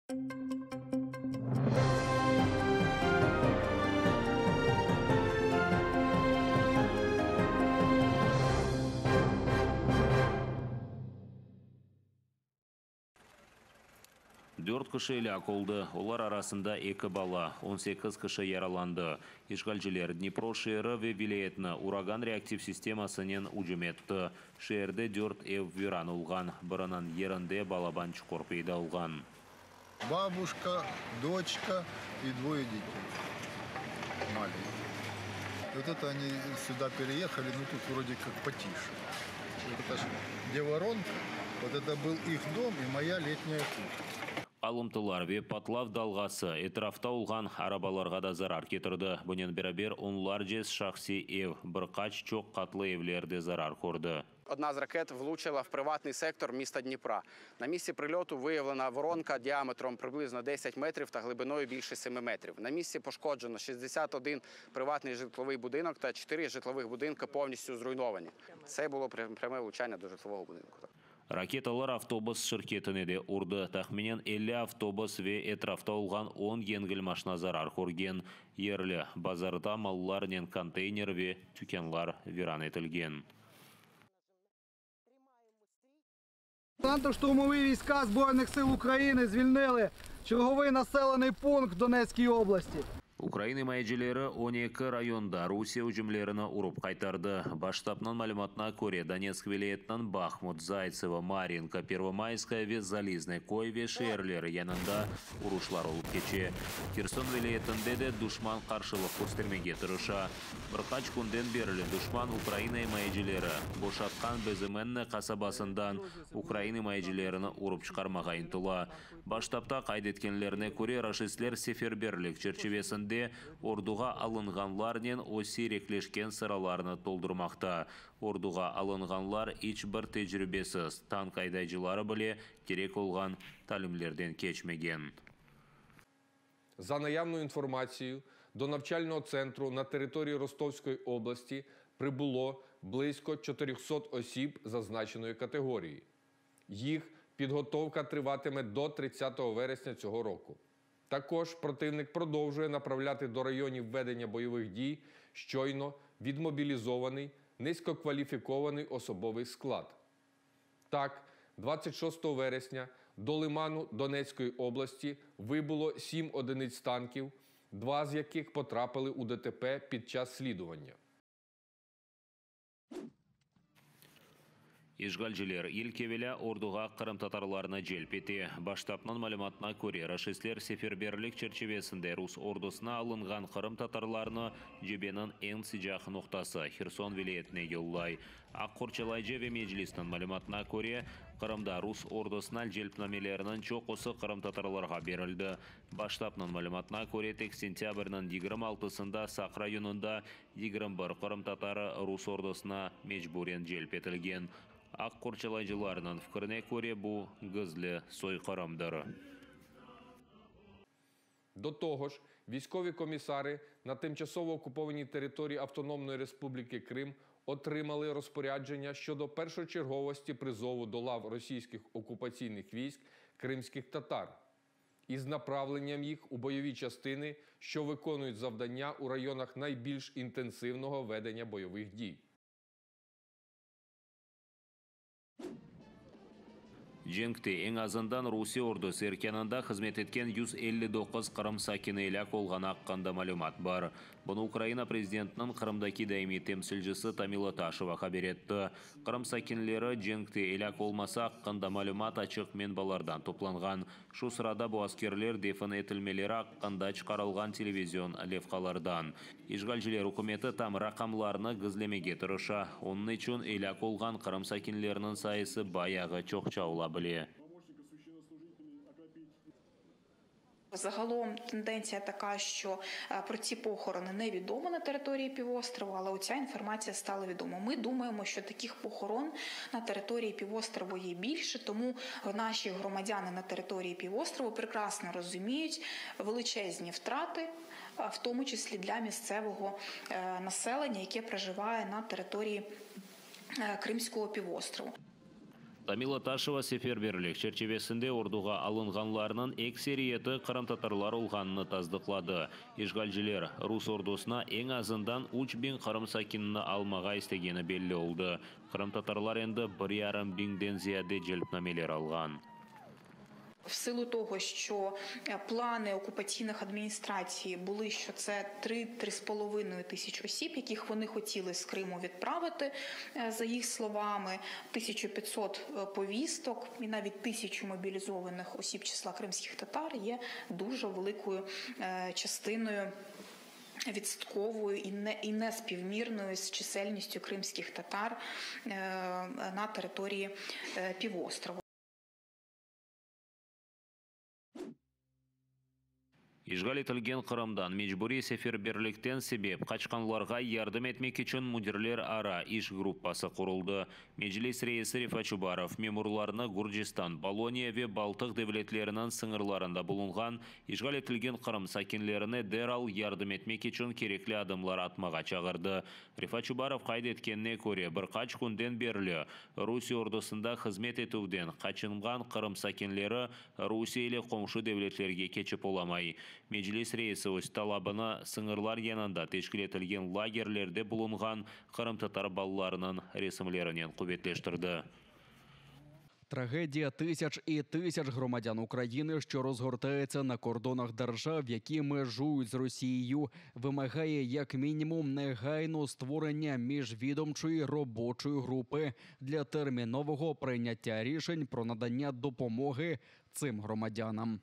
Dört kişi elâk oldı, olar arasında eki bala, 18 kişi yaralandı. İşğalciler Dnipro şeeri ve vilâyetini Uragan reaktiv sistemasınen ücüm etti. Şeerde dört ev viran olğan, biriniñ yerinde balaban çuqur peyda olğan. Babuşka, doçka и dvoye detey malenьких. Вот это они сюда переехали, ну тут вроде как потише. Вот это ж где воронка, вот это был их дом и моя летняя кухня. Qalımtılar ve patlav dalğası etrafta olğan arabalarğa da zarar ketirdi. Bunen beraber, onlarce şahsiy ev, bir qaç çoq qatlı evler de zarar kördi. Одна з ракет влучила в приватний сектор міста Дніпра. На місці прильоту виявлена воронка діаметром приблизно 10 метрів та глибиною більше 7 метрів. На місці пошкоджено 61 приватний житловий будинок та 4 житлових будинки повністю зруйновані. Це було пряме влучання до житлового будинку. Raketalar avtobus şirketine de urdı. Tahminen 50 avtobus ve etrafta olğan on yengil maşna zarar körgen. Yerli bazarda mallarnen konteyner ve tükânlar viran etilgen. Десантно-штурмові війська Збройних сил України звільнили черговий населений пункт в Донецькій області. Ukrain imayecileri 12 rayonda Rusiye ücümlerini urıp qaytardı. Baş ştabnıñ malümatına köre, Donetsk vilâyetiniñ Bahmut, Zaytsevo, Maryinka, Pervomayskoye ve Zaliznıy köy ve şeerleri yanında uruşlar olıp keçe. Herson vilâyetinde de duşman qarşılıq köstermege tırışa. Bir qaç künden berli duşman Ukraina imayecileri boşatqan Bezımennıy qasabasından ukrain imayecilerini urıp çıqarmağa ıntıla. Baş ştabta qayd etkenlerine köre, raşistler seferberlik çerçivesinde orduğa alınğanlarnen öz siyrekleşken sıralarını toldurmaqta. Orduğa alınğanlar iç bir tecribesiz, tank aydaycıları bile kerek olğan talimlerden keçmegen. За наявною інформацією, до навчального центру на території Ростовської області прибуло близько 400 осіб зазначеної категорії. Їх підготовка триватиме до 30 вересня цього року. Також противник продовжує направляти до районів ведення бойових дій щойно відмобілізований, низькокваліфікований особовий склад. Так, 26 вересня до Лиману Донецької області вибуло 7 одиниць танків, 2 з яких потрапили у ДТП під час слідування. İşğalciler ilk evelâ orduğa qırımtatarlarnı celp ete. Baş ştabnıñ malümatına köre, raşistler seferberlik çerçivesinde rus ordusına alınğan qırımtatarlarnı cebeniñ eñ sıcaq noqtası, Herson vilâyetine yollay. Aq qorçalayıcı ve Meclisniñ malümatına köre, Qırımda rus ordusına celpnamelerniñ çoqusı qırımtatarlarğa berildi. Baş ştabnıñ malümatına köre, tek sentâbrniñ 26-sında Saq rayonında 21 qırımtatarı rus ordusına mecburen celp etilgen. Aq qorçalayıcılarnıñ fikrine köre, bu, gizli soyqırımdır. До того ж, військові комісари на тимчасово окупованій території Автономної Республіки Крим отримали розпорядження щодо першочерговості призову до лав російських окупаційних військ кримських татар із направленням їх у бойові частини, що виконують завдання у районах найбільш інтенсивного ведення бойових дій. Cenkte eñ azından Rusiye ordusı erkânında hızmet etken 159 Qırım sakini elâk olğanı aqqında malümat bar. Bunı Ukraina prezidentiniñ Qırımdaki daimiy temsilcisi Tamila Taşeva haber etti. Qırım sakinleri cenkte elâk olması aqqında malümat açıq menbalardan toplanğan. Şu sırada bu askerler defin etilmeleri aqqında çıqarılğan televizion levhalardan. İşğalciler ükümeti tam raqamlarnı gizlemege tırışa, onıñ içün elâk olğan Qırım sakinleriniñ sayısı bayağı çoqça ola bile. Загалом тенденція така, що про ці похорони невідомо на території півострова, але оця інформація стала відома. Ми думаємо, що таких похорон на території півострову є більше, тому наші громадяни на території півострову прекрасно розуміють величезні втрати, в тому числі для місцевого населення, яке проживає на території Кримського півострову. Tamila Taşeva seferberlik çerçivesinde orduğa alınğanlarnıñ ekseriyeti qırımtatarlar olğanını tasdıqladı. İşğalciler, rus ordusına eñ azından 3000 Qırım sakinini almağa istegeni belli oldı. Qırımtatarlar endi bir yarım biñden ziyade celpnameler alğan. В силу того, що плани окупаційних адміністрацій були, що це 3-3,5 тисяч осіб, яких вони хотіли з Криму відправити, за їх словами, 1500 повісток і навіть 1000 мобілізованих осіб числа кримських татар є дуже великою частиною відсотковою і не співмірною з чисельністю кримських татар на території півострова. İşğal etilgen Qırımdan mecburiy seferberlikten sebep qaçqanlarğa yardım etmek içün müdirler ara iş gruppası quruldı. Meclis reisi Refat Çubarov memurlarnı Gürcistan, Poloniya ve Baltıq devletleriniñ sıñırlarında bulunğan işğal etilgen Qırım sakinlerine deral yardım etmek içün kerekli adımlar atmağa çağırdı. Refat Çubarov qayd etkenine köre, bir qaç künden berli Rusiye ordusında hızmet etüvden qaçınğan Qırım sakinleri Rusiye ile qomşu devletlerge keçip olamay. Meclis reisi öz talabını sıñırlar yanında teşkil etilgen lagerlerde bulunğan qırımtatar balalarınıñ resimlerinen quvetleştirdi. Трагедія тисяч і тисяч громадян України, що розгортається на кордонах держав, які межують з Росією, вимагає як мінімум негайного створення міжвідомчої робочої групи для термінового прийняття рішень про надання допомоги цим громадянам.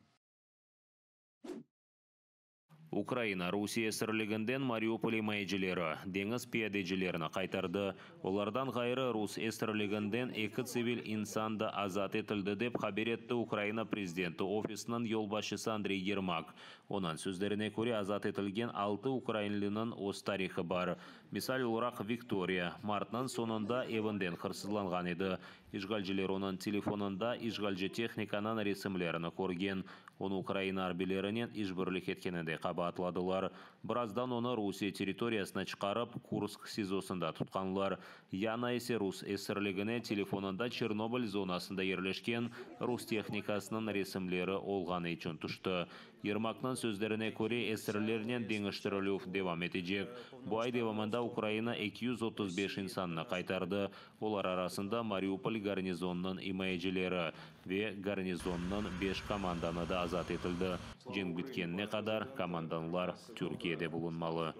Ukraina Rusiye esirliginden Mariupol imayecileri, deñiz piyadecilerini qaytardı. Olardan ğayrı, rus esirliginden eki tsivil insan da azat etildi, dep haber etti Ukraina prezidenti ofisiniñ yolbaşçısı Andriy Yermak. Onıñ sözlerine köre, azat etilgen altı ukrainliniñ öz tarihı bar. Misal olaraq, Viktoriya, martnıñ soñunda evinden hırsızlanğan edi. İşğalciler onıñ telefonında işğalci tehnikanıñ resimlerini körgen. Onı Ukraina arbiylerinen işbirlik etkeninde qabaatladılar. Birazdan onı Rusiye territoriyasına çıqarıp, Kursk SİZOsında tutqanlar. Yana ise rus esirligine telefonında Çernobıl zonasında yerleşken rus tehnikasınıñ resimleri olğanı içün tüşti. Yermaknıñ sözlerine köre, esirlernen deñiştirilüv devam etecek. Bu ay devamında Ukraina 235 insannı qaytardı, olar arasında Mariupol garnizonınıñ imayecileri ve garnizonnıñ beş komandanı da azat etildi. Cenk bitkenine qadar komandanlar Türkiyede bulunmalı.